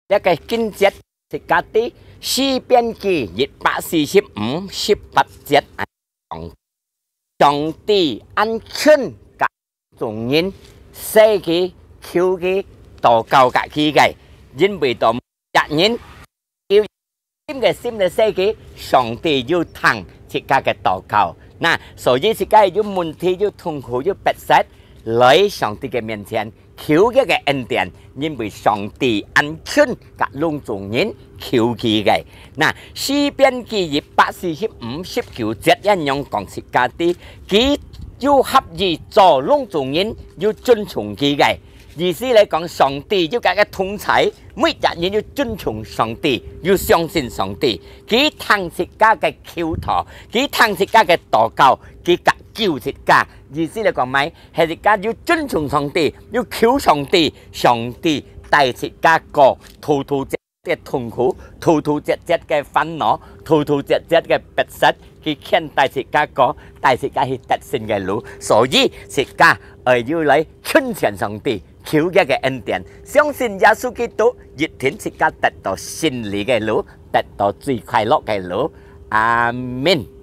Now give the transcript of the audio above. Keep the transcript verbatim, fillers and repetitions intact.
這个經節，自家知詩篇記一百四十五十八節，上帝恁近甲眾人，使佢求佢禱告甲佢个，因為到逐人有心个心來使佢，上帝有聽自家个禱告。那所以自家有問題、有痛苦、有迫切，來上帝个面前求佢个恩典，因為上帝恁近甲攏總人求佢个。那詩篇記一百四十五十九節恁樣講自家知，佢有合意做攏總人有尊重佢个。意思來講，上帝有佢个同在，每隻人有尊重上帝，有相信上帝。佢聽自家个求禱，佢聽自家个禱告，佢甲救自家。意思來講，麼个？係自家有尊重上帝，有求上帝，上帝帶自家過突突折个痛苦，突突折折个煩惱，突突折折个迫切，佢牽帶自家過，帶自家去得勝个路。所以自家愛有來親近上帝，求佢个恩典，相信耶穌基督，一定自家得到勝利个路，得到最快樂个路。阿門。